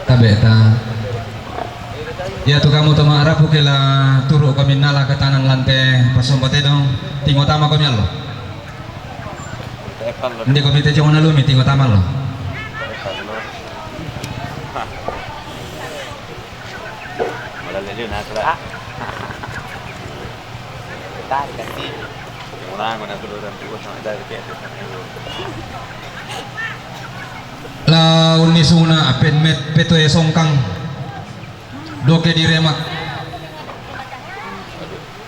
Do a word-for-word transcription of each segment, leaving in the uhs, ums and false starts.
Tabe' ta. Iya tu kamu tama' rapu ke la turu' kami nala katanan lante pasomba tedong, tingo tama kami allo. Ndi kami te jongo na lumi, tingo tama allo. La unni suna pen met petoe songkang. Doke diremak.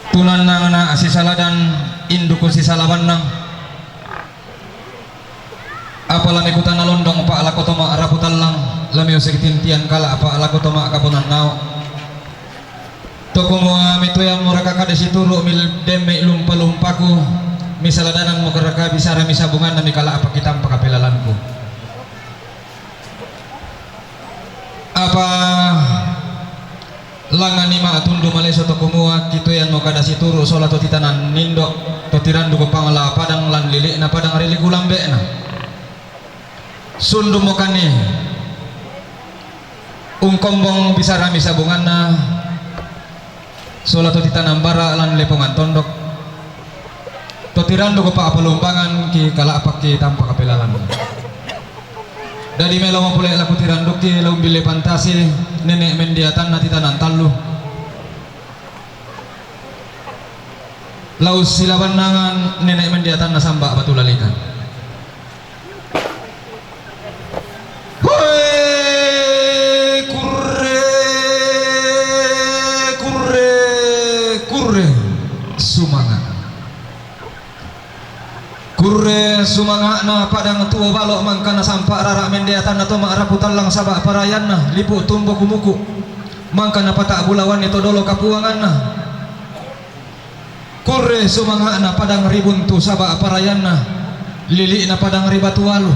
Tunannangna sisaladan indukun sisalabannang. Apa la mikutanna londong pa' lako toma' rapu tallang, la miusik tintian kala' pa' lako toma' kaponan nao'. Tokumua mitoyammu raka kade situru' mil-, demmi lumpa-lumpaku, misaladanan mukaraka bisara misabunganna mikala' apa kitampa kapelalangku. Apa langnganni ma'tundu maleso tokumua kitoyanno kada situru' sola to titanan nindo', to tirandu ko pangala padang lan lili'na padang riliku lambe'na. Sundummo kani ungkombong bisara misabunganna, sola to titanan bara' lan lepongan tondok. To tirandu ko pa'palumbangan ki kala'pakki tampa kapelalan. Dadi melo mapole' la kutirandukki la umbille pantasi nene' mendiatanna titanan tallu. La ussilabannangan nene' mendiatanna samba' batu lalikan. Hoe, kurre, kurre, kurre, sumanga'. Kurre sumanga'na padang tuo balo' mangkana sampa' rara' mendeatanna to ma'rapu tallang saba' parayanna lipu' tumbo kumuku', mangkana pata' bulawanni to dolo kapuanganna. Kurre sumanga'na padang ri buntu saba' parayanna lili'na padang ri batu alu.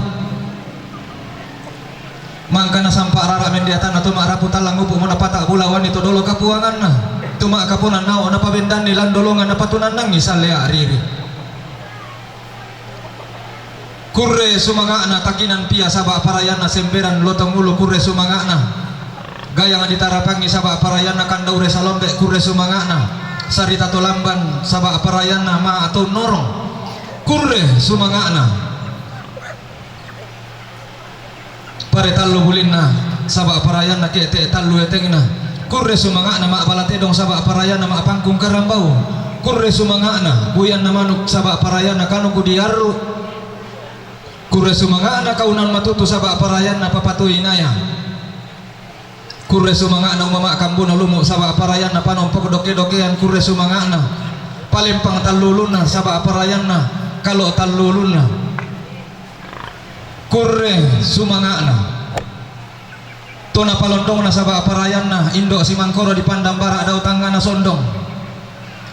Mangkana sampa' rara' mendeatanna to ma'rapu tallang upu' mo napata' bulawanni to dolo kapuanganna, tu ma'kaponan nao' napabendanni lan dolongan napatunannangi salle a'riri. Kurre sumanga'na takinan pia saba' parayanna semberan lotong ulu kurre sumanga'na. Gayang ditarapangi saba' parayanna kandaure salombe' kurre sumanga'na. Sarita to lamban saba' parayanna ma'tau norong. Kurre sumanga'na. Pare tallu bulinna saba' parayanna ke'te' tallu etengna. Kurre sumanga'na ma'bala tedong saba' parayanna ma'pangkung karambau. Kurre sumanga'na buyanna manuk saba' parayanna kanuku diarru'. Kurre sumanga'na kaunan matutu saba' parayanna papatoinaya. Kurre sumanga'na umama' kambuna lumu' saba' parayanna panompok doke-dokean kurre sumanga'na. Palempang tallu ulunna saba' parayanna kalo' tallu ulunna. Kurre sumanga'na. To napalondongna saba' parayanna indo' simangkoro dipandang bara' dao tangngana sondong.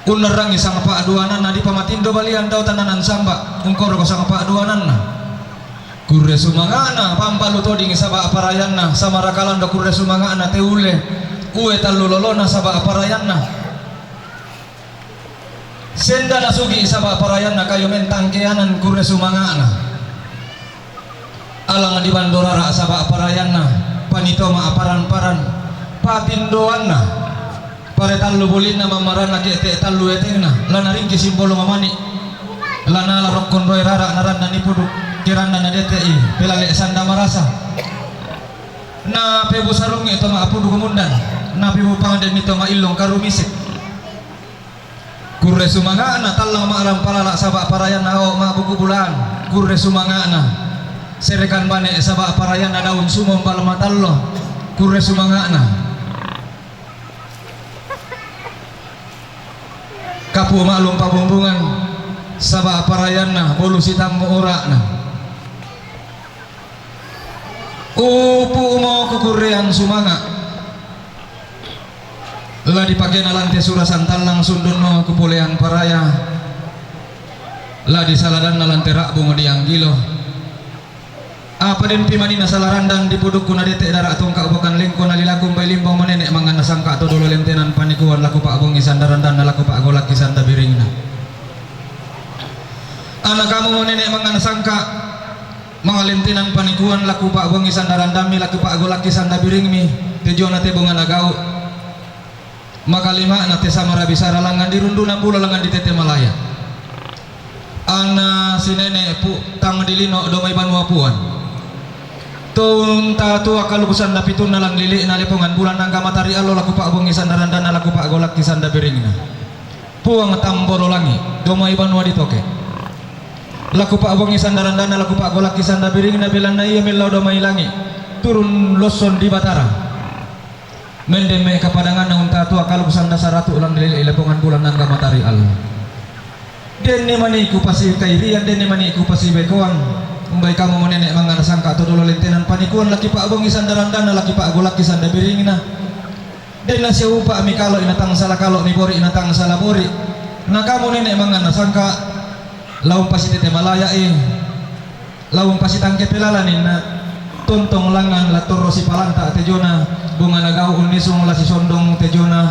Unnerrangi sangpa'duananna dipamatindo balian dao tananan samba', ungkoroko sangpa'duananna. Kurre sumanga'na pambalu todingi saba' parayanna samarakalando kurre sumanga'na teule ue tallu lolona saba' parayanna. Senda nasugi' saba' parayanna kayu mentang keanan kurre sumanga'na. Alang dibando rara' saba' parayanna panitoma' paran-paran patindoanna. Pare tallu bulinna mammaranna ke'te' tallu etengna la naringki simbolong mani'. La nala rokkon roe rara' naranna nipudu kiranna nadete'i pelale' sanda marasa. Napebusarungngi to ma'pudu kumundan, napebupangdenni to ma'illong karumisik. Kurre sumanga'na tallang ma'lampalala saba' parayanna ao' ma'buku bulaan. Kurre sumanga'na serekan bane saba' parayanna daun sumombal matallo. Kurre sumanga'na kapu' ma'lumpa bumbungan saba' parayanna bolu sitammu ura'na. Upu'mo kukurreang sumanga'. La dipakena lante surasan tallang sundunno kupoleang paraya. La disaladanna lante ra'bung dianggilo. Apa dempi manina sala randang dipudukku nadete' dara' tongka' ubakan lengko nalilaku umbai limbong manene' manganna sangka' to dolo lentenan panikua. laku pa'bongi sandarandanna, laku pa'golakki sandabiringna. Ana kamu nene' mangnga nasangka, mangalentenan panikuan laku pa'bongi sandarandammi, laku pa'golakki sandabiringmi, tejona te bongana gau'. Makalima'na te samara bisara langngan di runduna pulo langngan di tette malaya. Anna sinene' pu tang dilino domai banua puan. Tau unta tua kaluku sanda pitunna lan lili'na lepongan bulan angga matari allo laku pa'bongi sandarandanna, laku pa'golakki sandabiringna. Puang tamboro langi', domai banua ditoke. Laku pa'bongi sandarandanna, laku pa'golakki sandabiringna, belanna ia millau domai langi', turun losson di Batara. Mendemme kapadanganna unta tua kaluku sanda saratu lan lili' lepongan bulan angga matari allo. Denni mani kupasikairian, denni mani kupasimbekoan. Umbai kamu mo nene' mangnga nasangka to dolo lentenan panikuan, laki pa'bongi sandarandanna, laki pa'golakki sandabiringna. Denna siupa' mikalo' inatang sala kalo', mibori' inatang sala bori'. Na kamu nene' mangnga nasangka, laung pasitete malaya'i, laung pasitangke pelalaninna, tontong langngan la torro sipalanta tejona, bongana gau' unnisung la sisondong tejona.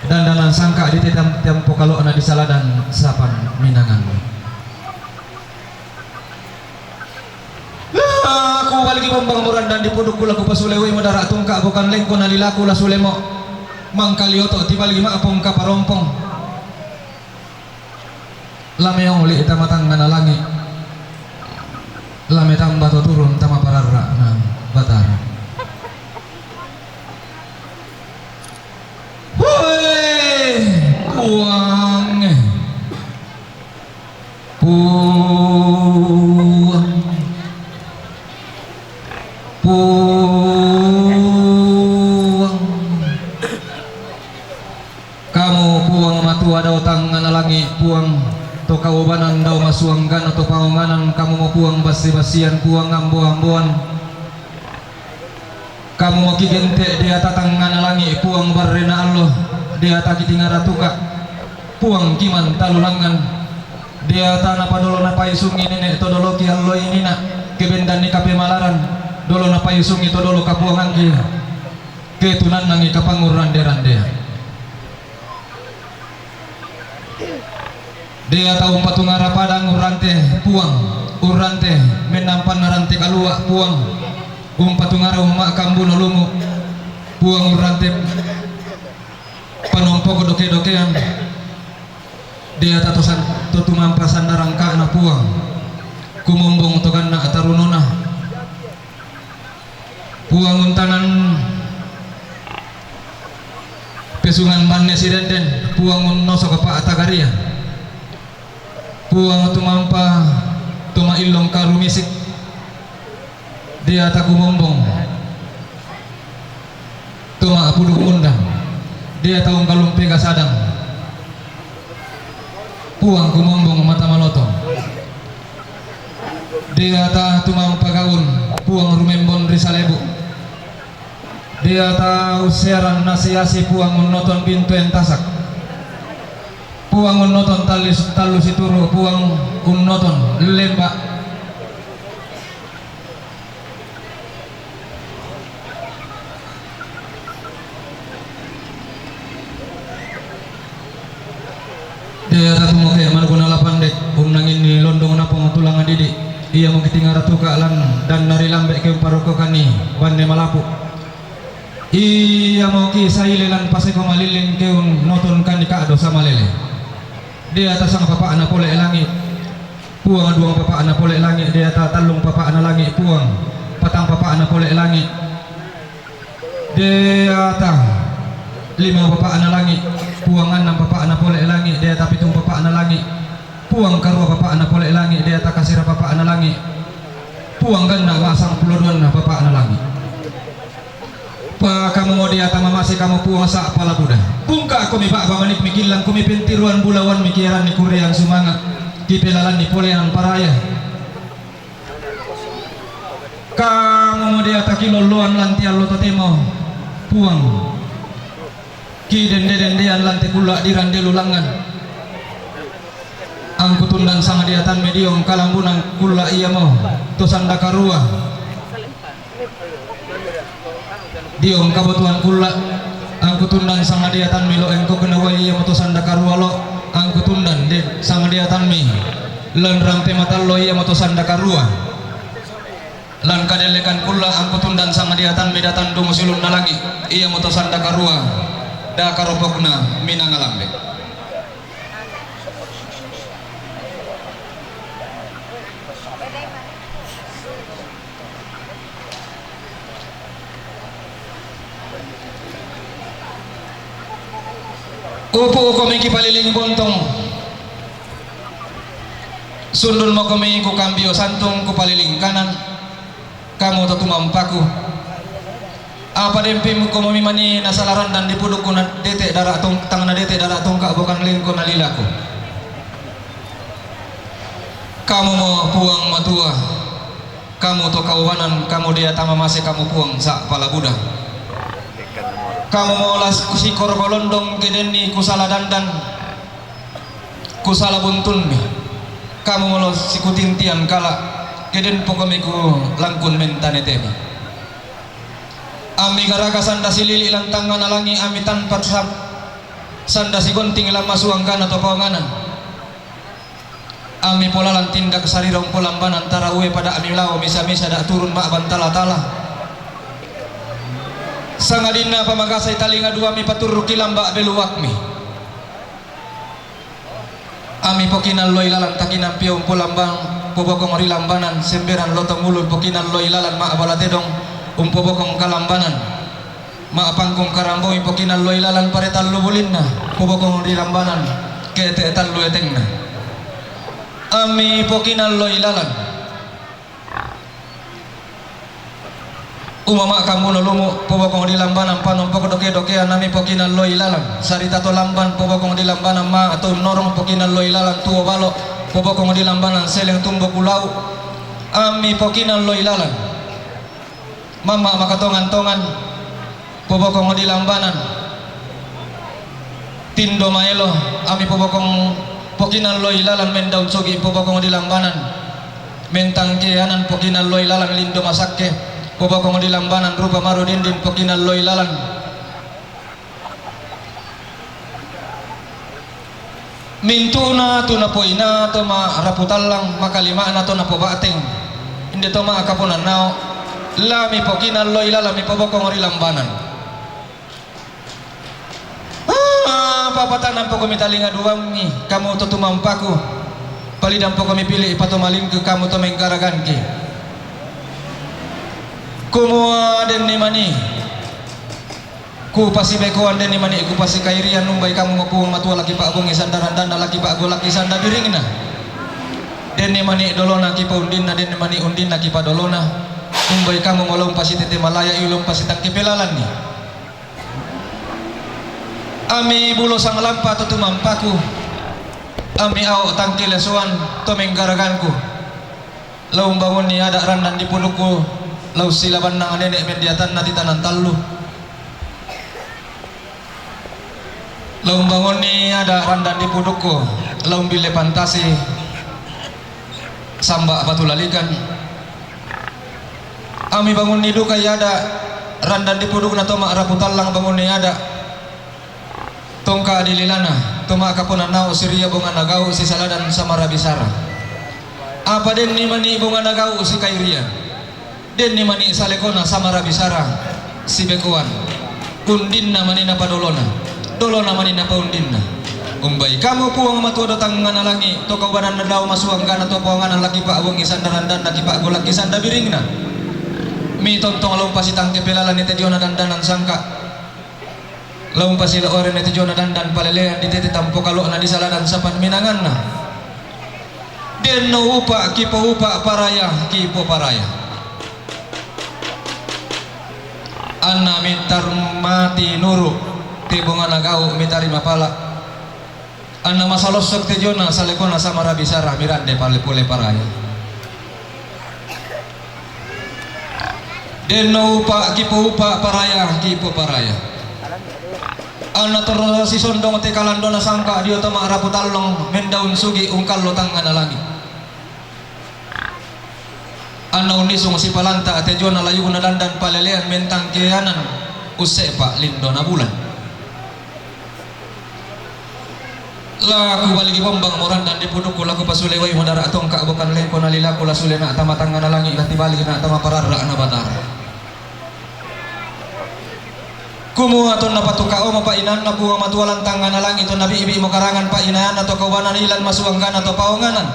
Dandanan sangka' di te tam-, tempo kalo'na di saladan sapan minangannu. Laku baligi bombang murandan di pudukku, laku pasulewi modara tungka' bukan lengko nalilaku la sulemo. Mangkalioto' tibaligi ma'pong kaparompong. Lame oli' tama tangngana langi', lame tamba to turun tama pararra'na Batara. Hoe, Puang, Puang, Puang. Kamu Puang matua dao tangngana langi', Puang to kaubanan dao masuanggana to paonganan, kamu mo Puang bassi-bassian, Puang ambo-amboan. Kamu mo kigente' deata tangngana langi', Puang barrena allo, deata kitingaratuka', Puang kimantalu langngan, deata napadolo napaisungi nene' to doloki allo inina', kebendanni kapemalaran, dolo napaisungi to dolo kapuangangki. Ketunannangi kapangurrande-randean. Deata umpatungara padang urrante, Puang, urrante mennampanna rante kalua', Puang, umpatungara umma' kambuno lumu', Puang, urrante panompoko doke-dokean. Deata to san-, to tumampa sanna rangka'na, Puang, kumombong to ganna' tarunona. Puang untanan pesungan banne sirenden, Puang unnosok pa'tagaria, Puang tumampa to ma'illong karumisik, deata kumombong to ma'puduk undang, deata unggalung pega sadang, Puang kumombong mata maloto. Deata tumampa gaun, Puang rumembon ri salebu'. Deata ussearan nasi-asi, Puang unnoton bintoen tasak. Puang unnoton tallis-, tallu situru', Puang unnoton lemba'. Deata tumoke manukuna lapande, unnanginni londong napong tulang didi', iamo kitingaratuka' lan danna ri lambe' ke umparokokanni banne malapu'. Iamo kisaile lan paseko malilling ke unnotonkanni ka'do samalele. Deata sang papa'na pole langi', Puang, duang papa'na pole langi', deata tallung papa'na langi', Puang, patang papa'na pole langi', deata lima papa'na langi', Puang, annang papa'na pole langi', deata pitung papa'na langi', Puang, karua papa'na pole langi', deata kasera papa'na langi', Puang, ganna' ma'sangpulo duanna papa'na langi'. Pakamu mo deata mamase kamu, Puang, sa'pala buda. Pungka'komi ba'ba manik mikillang, kumi pentiruan bulawan mikiaranni kurrean sumanga', kipelalanni polean paraya. Kamu mo deata kilolloan lan te allo totemo, Puang, kidende-dendean lan te kulla' dirande lulangngan. Angkutundan sang deatammi diong kalambunan kulla' iamo to sanda karua. Diong kabotoan kulla', Angkutundan sangadiatanmi lo' engko' kinawa, iyamoto sanda karua lo'. Angkutundan de' sangadiatanmi lan rampe matallo, iyamoto sanda karua. Lan kadellekan kulla' angkutundan sangadiatanmi datang dumu silunna langi', iyamoto sanda karua, dakaropokna minanga lambe'. Upu'komi kipaliling bontong, sundunmokomi kukambio santung, kupaliling kanan, kamu to tumampaku. Apa dempi mukomomi mani nasala randan dipudukku, nadete' dara tong-, tang nadete' dara tongka' bokan lengko nalilaku. Kamumo Puang Matua, kamu to kaubanan, kamu dea tamamase, kamu Puang sa' palabuda. Kamumo la sikoro kolondong, ke denni kusala dandan, kusala buntunni. Kamumo la sikutintian kala', ke denpokomi kulangkun mentanetemi. Ami garaga sanda silili' lan tangngana langi', ami tanpa sam-, sanda sigonting lan masuanggana to paonganan. Ami polalan tindak sariro umpolambanan, taraue pada ami lao misa-misa, da' turun ma'bantala-tala. Sangadinna pamagasai talinga duami, paturruki lamba' beluakmi. Ami pokinalloi lalan takinampeong polambang, pobokong ri lambanan, semberan lotong ulun pokinalloi lalan, ma'bala tedong umpobokong kalambanan, ma'pangkung karamboi pokinalloi lalan, pare tallu bulinna pobokong ri lambanan, ke'te' tallu etengna. Ami pokinalloi lalan. Umama' kambuno lumu' pobokong ri lambanan, panompok doke-dokean ami pokinalloi lalan, sarita to lamban pobokong ri lambanan, ma' to unnorong pokinalloi lalan, tuo balo' pobokong ri lambanan, seleng tumboku lau' ami pokinalloi lalan, mamma' makatongan-tongan pobokong ri lambanan. Tindo maelo ami pobokong, pokinalloi lalan, mendaun sugi' pobokong ri lambanan, mentang keanan pokinalloi lalan, lindo masakke pobokong ri lambanan, rupa maru dindin pokinalloi lalan. Mintu'na tu napoina to ma'rapu tallang, makalima'na to napoba'teng, inde to ma'kaponannao, la mipokinalloi lalan, mipobokong ri lambanan. Ah, papatanampoko mi talinga duammi, kamu to tumampaku, palidampoko mi pili' patomalingku, kamu to menggaraganki. Kumua denni mani kupasibekoan, denni mani kupasikairian, umbai kamu mo Puang Matua, la kipa'bongi sanda randanna, la kipa'golaki sanda biringna. Denni mani dolona kipaundinna, denni mani undinna kipadolona, umbai kamu mo la umpasitete malaya, la umpasitangkepe lalanni. Ami bulo sanglampa to tumampaku, ami ao' tangkelesoan to menggaraganku. La umbangunni ada' randan dipudukku, la ussila bannang nene' mendiatanna titanan tallu. La umbangunni ada' randan dipudukku, la umbille pantasi samba' batu lalikan. Ami bangunni dukai ada' randan dipudukna to ma'rapu tallang, bangunni ada' tongka' dililana to ma'kaponannao, siria bongana gau', sisaladan samara bisara. Apa denni mani bongana gau' sikairian, denni mani salekona samara bisara sibekoan. Undinna mani napadolona, dolona mani napaundinna. Umbai kamu Puang Matua do tangngana langi', to kaubananna dao masuanggana to paonganan, la kipa'bongi sanda randanna, kipa'golaki sanda biringna. Mitontong la umpasitangkepe lalanni te diona dandanan sangka'. La umpasilo'orenni te diona dandan palelean, ditete tampo kalo'na, disaladan sapan minanganna. Denno upa' kipoupa', paraya kipoparaya. Anna mitarmati nuru' te bongana gau' mitarima pala'. Anna masalossok te diona salekona samara bisara, mirande pale pole paraya. Denno upa' kipoupa', paraya kipoparaya. Anna torro sisondong te kalandona sangka' dio to ma'rapu tallong, mendaun sugi' ungkallo tangngana langi'. Anna unnisung sipalanta' te diona layuna dandan palelean, mentang keanan usse'pa' lindona bulan. La kubaligi bombang murandan di pudukku, la kupasule wai mudara tongka bukan lengko nalilaku, la sule na tama tangngana langi, la tibaligi na tama pararra na batara. Kumua tonna patuka omo pa inanna Puang Matua lan tangngana langi, tonna bibi mo karangan pa inanna to kaubana nilan masuanggana to paonganan.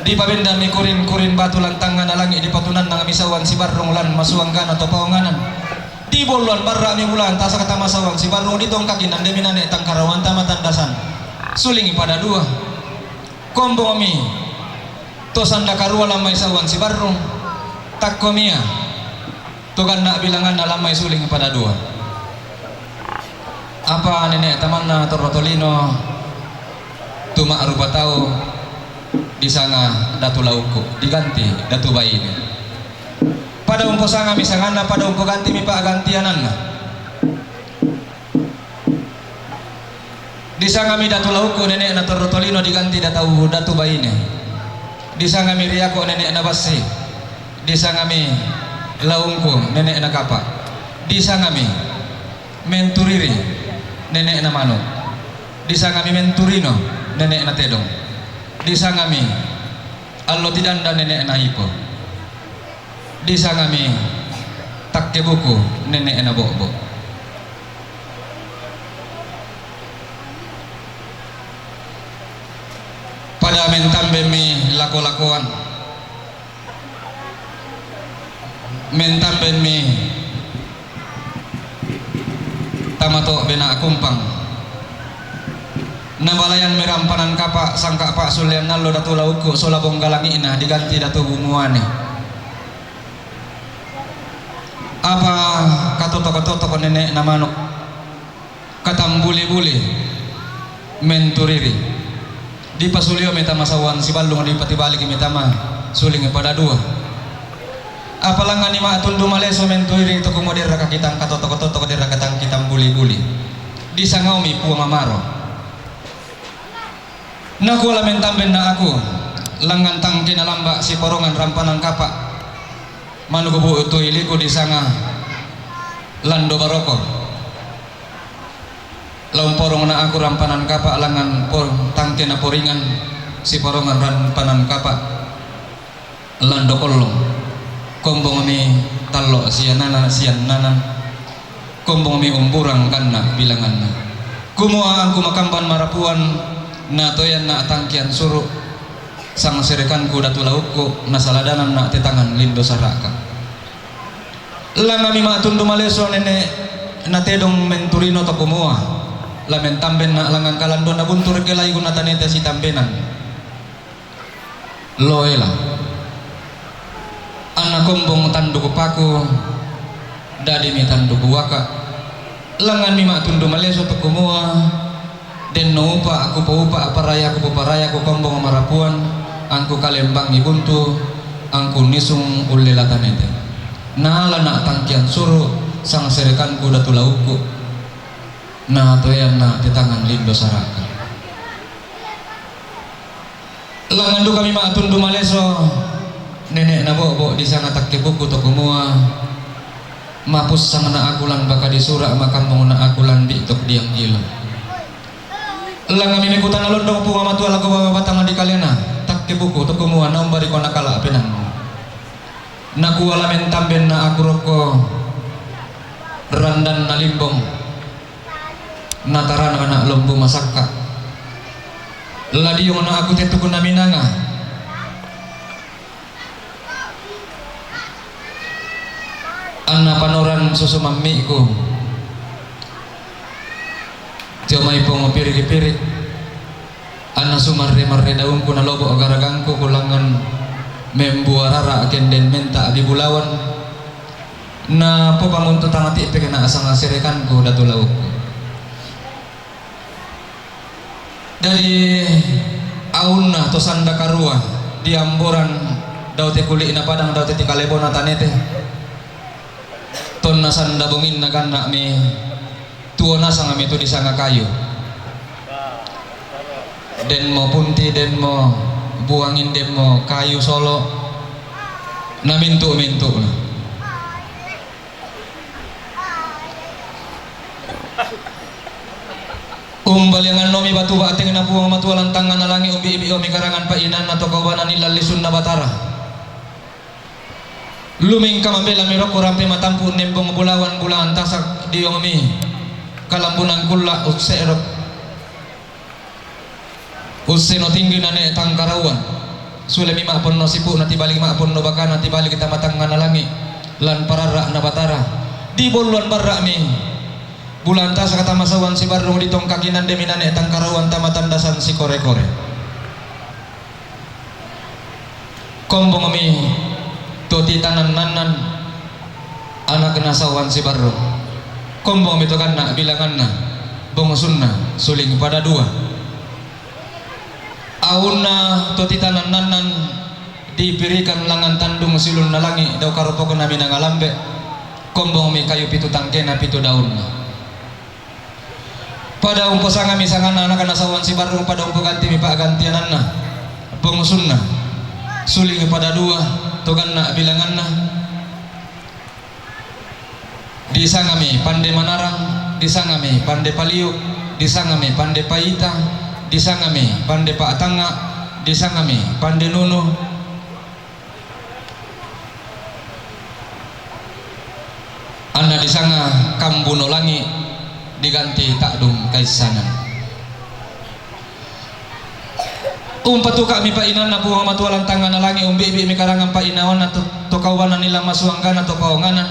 Dipabendami kurin-kurin batu lan tangngana langi, dipatunannangami sauan sibarrung lan masuanggana to paonganan. Dibolloan barrami ulan tasaka tama sauan sibarrung, ditongkaki nandemi nane tangkarauan tama tandasan. Sulingi pada dua. Kombongmi to sanda karua lan mai sauan sibarrung. Takkomia to ganna bilanganna lan mai suling pada dua. Apa nene tamanna Torro Tolino, tuma rupa tau disanga Datu Laukku, diganti Datu Baine. Pada umposangami sanganna, pada umpogantimi pa gantiananna. Disangami Datu Laukku, nene'na Torro Tolino, diganti Datu, Datu Baine. Disangami Riako, nene'na Bassi. Disangami Laungku, nene'na Kapa. Disangami Menturiri, nene'na Manu. Disangami Menturino, nene'na Tedong. Disangami Allo Tidanda, nene'na Ipo. Disangami Takkebuku, nene'na Bo'bo. Pada mentambenmi lako-lakoan, mentambenmi tamato bena kumpang. Nabalayanmi rampanan kapa, sangka pa sullean nallo Datu Laukku sola bonggalangi'na, diganti Datu Bumuane. Apa katoto-katoto nene'na Manu, katambuli-buli Menturiri. Dipasuliomi tama sauan siballung, dipatibalikmi tama suling pada dua. Apa langnganni ma'tundu maleso Menturiri, to kumua derra kakitang katoto-katoto, derra katang kitambuli-buli. Disangaomi Puang Amaro. Nakua la mentambenna aku, langngan tangkena lamba siporongan rampanan kapa. Manu kubu'tu iliku disanga Lando Baroko. La umporongna aku rampanan kapa, langngan por-, tangkena poringan siporongan rampanan kapa. Lando Kollong. Kombongmi tallo sianana, siannanan. Kombongmi umburang ganna bilanganna. Kumua angku makamban marapuan, natoyanna tangkian suru, sangserekanku Datu Laukku, nasaladananna tetangan lindo saraka. Langnganmi ma'tundu maleso nene'na Tedong Menturino to kumua, la mentambenna langngan kalandona buntu rekke laiku natanete sitambenan. Loela. Anna kombong tanduk paku, dadimi tanduk waka. Langnganmi ma'tundu maleso to kumua, denno upa kupoupa, paraya kupoparaya, kukombong marapuan, angku kalembangi buntu, angku nisung ulle latanete. Naalana tangkian suru, sangserekanku Datu Laukku. Natoyanna tetangan lindo saraka. Langngan dukami ma'tundu maleso nene'na Bo'bo disanga Takkebuku to kumua, mapussangna aku lan baka disura, makambongna aku lan bi'tok diang ilo. Langnganmi mekutana londong Puang Matua lako baba batang dikalena Takkebuku to kumua, naumbariko nakala penanmu. Nakua la mentambenna aku rokko randanna Limbong. Natarana lombu masakka. La diongna aku tettukuna minanga. Anna panoran susu mammi'ku. Tio mai pongo pirik-pirik. Anna sumarre-marre daungku, nalobo garagangku, kulangngan membua rara kenden menta di bulawan. Napopamuntu tangati pekena asang aserekanku Datu Laukku. Dadi aunna to sanda karua, diamboran daute kuli'na padang, daute tikalebona tanete. Tonna sanda bonginna ganna'mi tuo nasangmi tu disanga kayu. Denmo punti, denmo buangin, denmo kayu solo, namintu-mintu. Umbalianganno mi batu ba'tengna Puang Matua lan tangngana langi', umbi'bi'o mi karangan pa'inaanna to kaubanan illan lisunna Batara. Lumingka mambela mi rokko rampe matampu' nembong bulawan bulaan tasak, diong mi kalambunan kulla' usse'ro. Usseno tinggi nane' tangkarauan. Sule mi ma'ponno sipu'na, tibalik ma'ponno bakana, tibalik tama tangngana langi', lan pararra'na Batara. Dibolloan barra' mi bulaan tasak tama sauan sibarrung, ditongkaki nande' mi nane' tangkarauan tama tandasan sikore-kore. Kombong mi to titanannannan, anakna sauan sibarrung. Kombong mi to ganna' bilanganna, bongsunna suling pada dua. Aunna to titanannannan dipirikan langngan tandung siulunna langi' dao karopokna minanga lambe'. Kombong mi kayu pitu tangkena pitu daunna. Pada umposanga mi sanganna anakna sauan sibarrung, pada umpoganti mi pa'gantiananna, bongsunna suling pada dua to ganna' bilanganna. Disanga mi pande manarang, disanga mi pande paliu', disanga mi pande paita, disanga mi pande pa'tangnga', disanga mi pande nunu. Anna disanga kambuno langi', diganti ta'dung kaissanan. Umpatuka'mi pa'inaanna Puang Matua lan tangngana langi', umbi'bi'mi karangan pa'inaanna to, to kaubanan illan masuanggana to paonganan.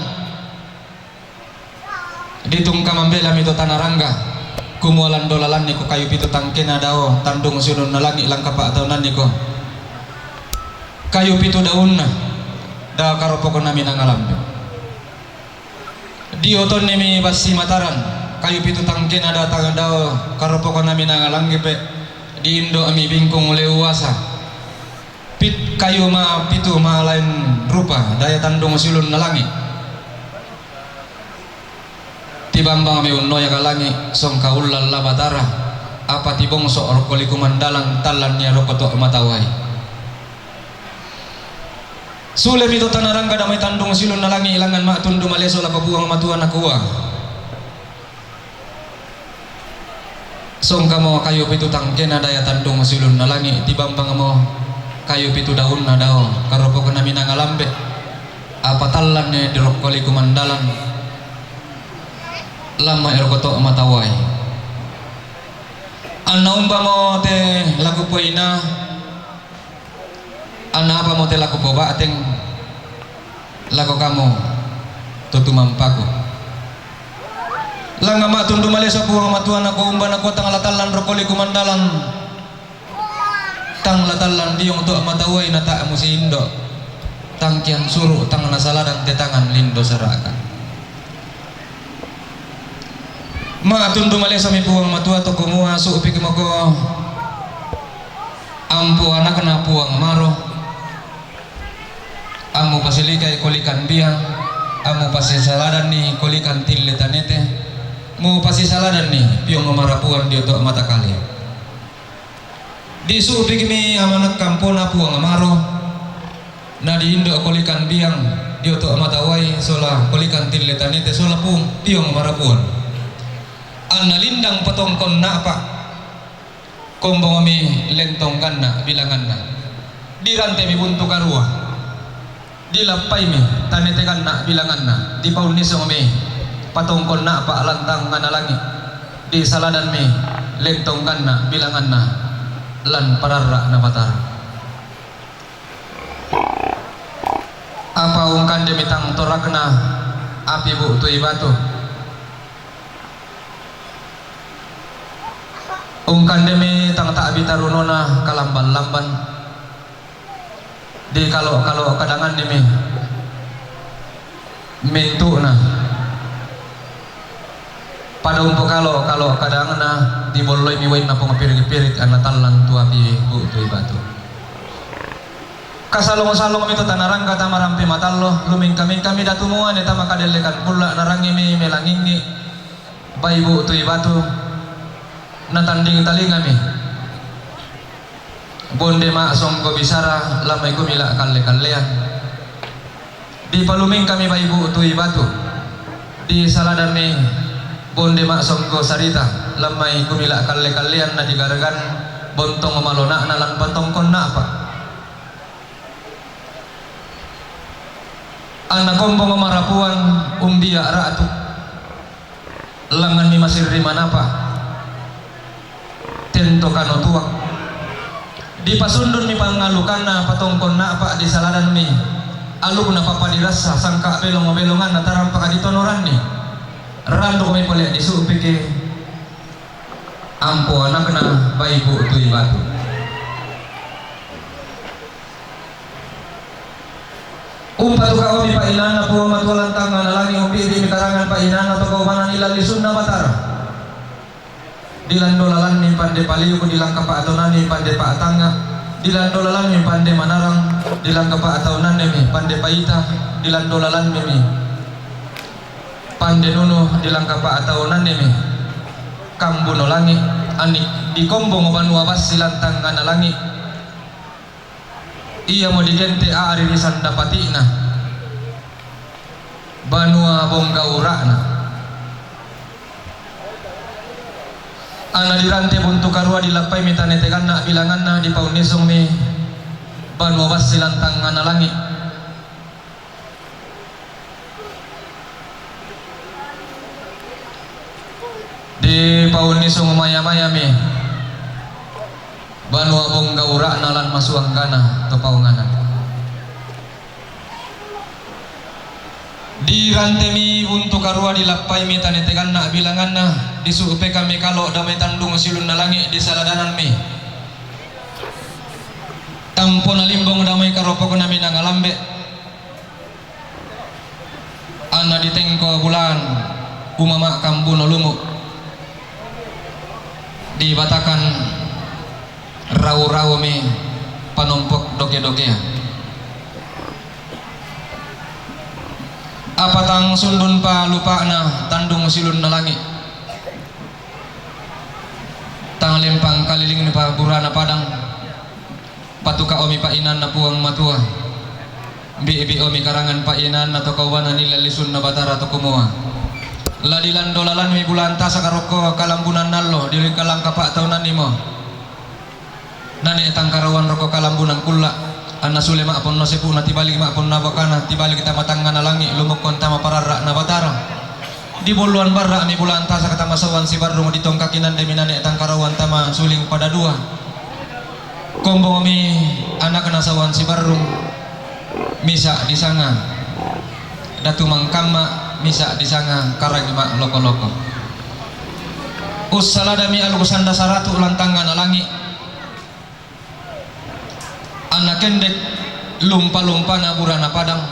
Ditungka mambelami to tana rangga, kumua lan dolalanniko kayu pitu tangkena dao tandung siulunna langi' lan kapa'taunanniko kayu pitu daunna dao karopokna minanga lambe'. Dio tonnimi bassi mataran, kayu pitu tangkena dao, dao karopokna minanga lambe', diindo'mi bingkung leuasa. Pit-, kayu ma pitu malaen rupa daya tandung siulunna langi'. Tibambangmi unnoyaka langi', songka ullan la Batara, apa tibongso' rokko likuman dalan, tallannia rokko to' mata uai. Sulemi to tana rangga dao mai tandung siulunna langi' langngan ma'tundu maleso lako Puang Matua, nakua, songkamo kayu pitu tangkena daya tandung siulunna langi', tibambangmo kayu pitu daunna dao karopokna minanga lambe', apa tallanni di rokko likuman dalan, lamma rokko to' mata uai. Anna umbamo te lakupoina, anna apamo te lakupoba'teng lako kamu to tumampaku. Langngan ma'tundu maleso Puang Matua, nakua, umba, nakua, tang la tallan rokko likuman dalan, tang la tallan diong to' mata uai, na ta' musiindo', tang kiansuru', tang nasaladan te tangan lindo sara'kan. Ma'tundu malesomi Puang Matua to kumua, su'pikmoko ampu anakna Puang maro, ammu pasilikai kolikan biang, ammu pasisaladanni kolikan tille tanete, mupasisaladanni piong marapuan dio to' mata kale. Disu'pikmi amanakka ampona Puang maro, na diindo' kolikan biang dio to' mata uai sola kolikan tille tanete sola pung piong marapuan. Anna lindang patongkon na'pa', kombongmi lentong ganna' bilanganna. Dirantemi buntu karua. Dilappaimi tanete ganna' bilanganna, dipaunnisungmi patongkon na'pa' lan tangngana langi', disaladanmi lentong ganna' bilanganna lan pararra'na Batara. Apa ungkandemi tang torakna api bu'tui batu, ungkandemi tang ta'bi tarunona kalamban-lamban. Dikalo'-kalo' kadangannimi mintu'na. Pada umpokalo'-kalo' kadangna, dibolloimi wainna pong pirik-pirik, anna tallang tu api bu'tui batu. Kasalong-salongmi to tana rangga tama rampe matallo, lumingka-mingkami datu muane tama kadellekan kulla', narangimi melangingi bai bu'tui batu, natanding talingami. Bonde ma'songko bisara, lamai kumila kalle-kallean. Dipalumingkami bai bu'tui batu. Disaladanmi bonde ma'songko sarita. Lammai kumila kalle-kallean na digaragan bontong malona'na lan patongkon na'pa. Anna kombong marapuan umbia ra'tu, langnganmi masirri manapa, tento kanotuang. Dipasundunmi pangalukanna patongkon na'pa, disaladanmi alukna papadirassa sangka belong-belonganna tarampaka ditinoranni. Randukmi pole disu'piki ampo anakna baibu tui batu. Umpatuka omi pa'inanna Puang Matua lan tangnga na langi', umbi'bi'mi karangan pa'inanna to kaubanan ilan lisunna Batara. Dilando lalanmi pande paliuk, dilangka pa'taunanmi pande pa'tangnga, dilando lalanmi pande manarang, dilangka pa'taunannimi pande paita, dilando lalanmimi pande nunu, dilangka pa'taunannimi kambuno langi', ani dikombong banua bassi lan tangnga na langi'. Iamo digente' a'ri ri sanda pati'na, banua bongga ura'na. Anna dirante buntu karua, dilappaimi tane teganna bilanganna, dipaunisungmi banua bassi lan tangnga na langi'. Dipaunisung maya-mayami banua bongga ura'na lan masuanggana to paonganan. Dirantemi buntu karua, dilappaimi tane teganna bilanganna, disu'pekami kalo damai tandung siulunna langi', disaladananmi tampona limbong damai karopokna minanga lambe'. Anna ditengko bulaan umama kambuno lumu', dibatakan rau-raumi panompok doke-dokea. Apa tang sundunpa lupa'na tandung siulunna langi', tang lempang kalilingnipa burana padang. Patuka omi pa'inanna Puang Matua, mbi'bi omi karangan pa'inanna to kaubanan ilan lisunna Batara to kumua, la dilando lalanmi bulaan tasaka rokko kalambunan allo, dilangka pa'taunannimo. Nane' tangkarauan rokko kalambunan kulla', anna sule ma'ponno sepu'na, tibaliki ma'ponno abokana, tibaliki tama tangnga na langi', lumokkon tama pararra'na Batara. Dibolloan barra'mi bulaan tasaka tama sauan sibarrung, ditongkaki nandemi nane' tangkarauan tama suling pada dua. Kombongmi anakna sauan sibarrung, misa' disanga Datu Mangkamma, misa' disanga Karangima Loko-loko. Ussaladami aluk sanda saratu' lan tangnga na langi'. Anna kendek lumpa-lumpana burana padang,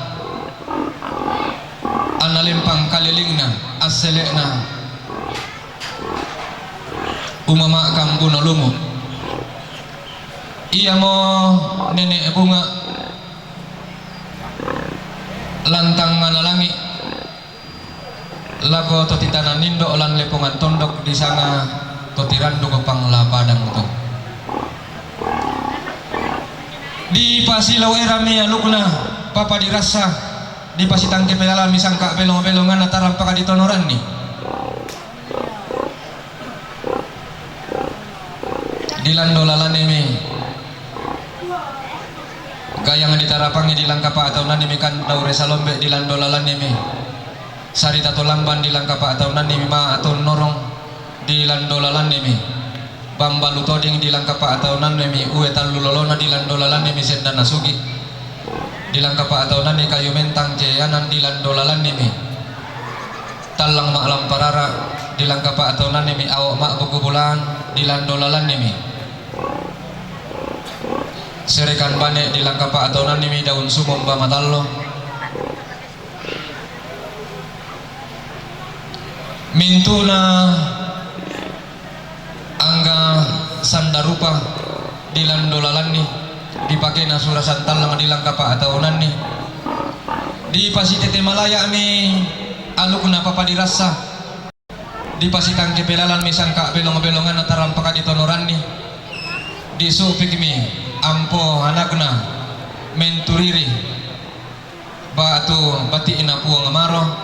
anna lempang kalilingna assele'na umama kambuno lumu'. Iamo nene' bunga' lan tangnga na langi'. Lako to titanan indo' lan lepongan tondok disanga to tiranduk pangla padang to. Dipasilau erami alukna papadirassa, dipasitangke pelalanmi sangka belong-belonganna tarampaka ditinoranni. Dilando lalanimi gayang ditarapangi, dilangka pa'taunannimi kandau re salombe', dilando lalanimi sarita to lamban, dilangka pa'taunannimi ma' to norong, dilando lalanimi bambalu toding, dilangka pa'taunannimi ue tallu lolona, dilando lalanimi sendana sugi', dilangka pa'taunanni kayu mentang keanan, dilando lalannimi tallang ma'lamparara, dilangka pa'taunannimi ao' ma'buku bulaan, dilando lalannimi serekan bane, dilangka pa'taunannimi daun sumumba matallo. Mintu'na angga sanda rupa dilando lalanni, dipakena sura santallang dilangka pa'taunanni. Dipasitete malaya'mi alukna papadirassa, dipasitangke pelalanmi sangka belong-belonganna tarampaka ditinoranni. Disu'pikmi ampo anakna menturiri ba'tu bati'na Puang Maro.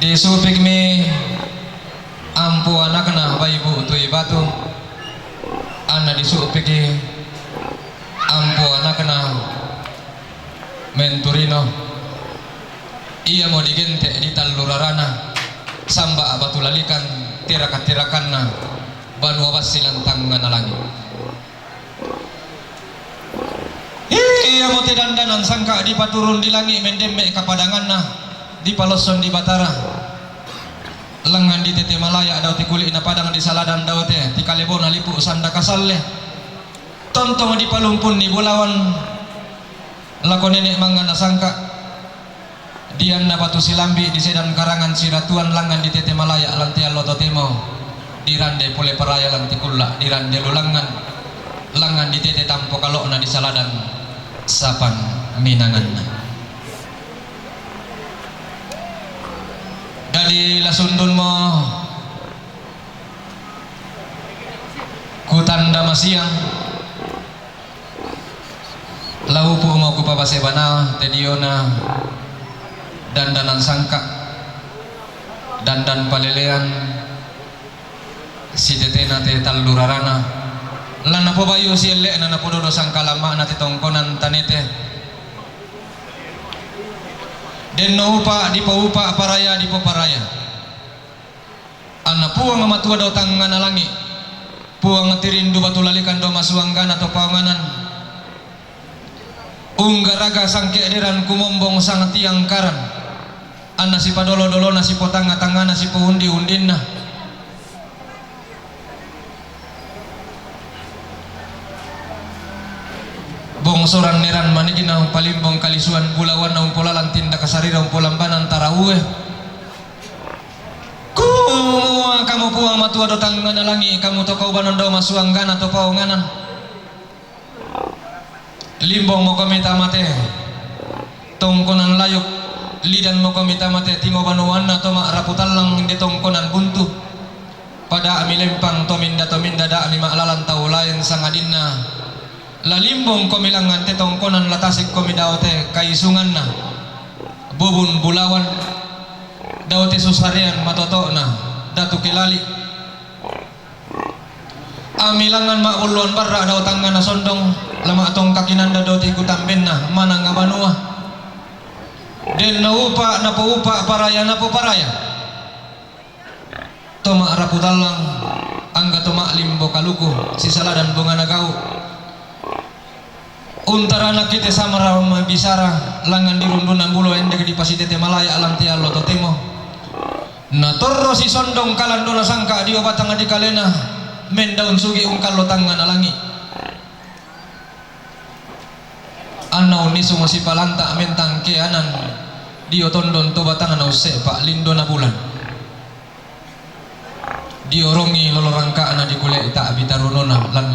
Disupikmi ampo anakna Baibu Tui Batu, anna disupiki ampo anakna Menturino, iamo digente' di tallu rarana, samba' batu lalikan, tirak-tirakanna banua bassi lan tangngana langi'. Iamo te dandanan sangka' dipaturun di langi' mendemme' kapadanganna, dipalossong di Batara. Langngan di tete malaya' dao te kuli'na padang di saladan dao te, ti kalebona lipu' sanda kasalle. Tontong dipalumpunni bulawan lako nene' mangngana sangka'. Dianna batu silambi' di sedan karangan siratuan langngan di tete malaya' lan te allo totemo, dirande pole paraya lan ti kulla', dirande lulangngan, langngan di tete tampo kalo'na di saladan sapan minanganna. Dadi lasundunmo kutanda masiang. Laupu'mo kupabase bana te diona dandanan sangka', dandan palelean, sitetena te tallu rarana, la napobayu sielle'na napododo sangkalamma'na te tongkonan tanete. Denno upa' dipoupa', paraya dipoparaya. Anna Puang Matua dao tangngana langi', Puang tirindu batu lalikan dao masuanggana to paonganan, unggaraga sangke'deran kumombong sangtiangkaran, anna sipadolo-dolona, sipotangnga-tangngana, sipoundi-undinna. Bongsoran neran manikna umpalimbong kalisuan bulawanna, umpolalan tindak sarira, umpolambanan taraue. Kumua kamu Puang Matua dao tangngana langi', kamu to kaubanan dao masuanggana to paonganan. Limbong mokomi tama te tongkonan layuk, lidan mokomi tama te tingo banuanna to ma'rapu tallang inde tongkonan buntu. Pada'mi lempang tominda-tominda, da'mi ma'lalan tau laen sangadinna la limbong komi langngan te tongkonan, la tasik komi dao te kaisunganna. Bubun bulawan, dao te susarean matoto'na, datu kelali. Ami langngan ma'bulluan barra' dao tangngana sondong, la ma'tongkaki nanda dao te kutambenna manang banua. Denno upa' napoupa', paraya napoparaya. To ma'rapu tallang, angga to ma'limbo kaluku, sisaladan bongana gau'. Untaranakki te samara mabisara, langngan di rundunna bulo endek dipasitete malaya' lan te allo totemo. Natorro sisondong kalandona sangka' dio batang di kalena, mendaun sugi' ungkallo tangngana langi'. Anna unnisung sipalanta' mentang keanan dio tondon to batangna usse'pa' lindona bulan. Diorongi lolo rangka'na dikule'i ta'bi tarunona lan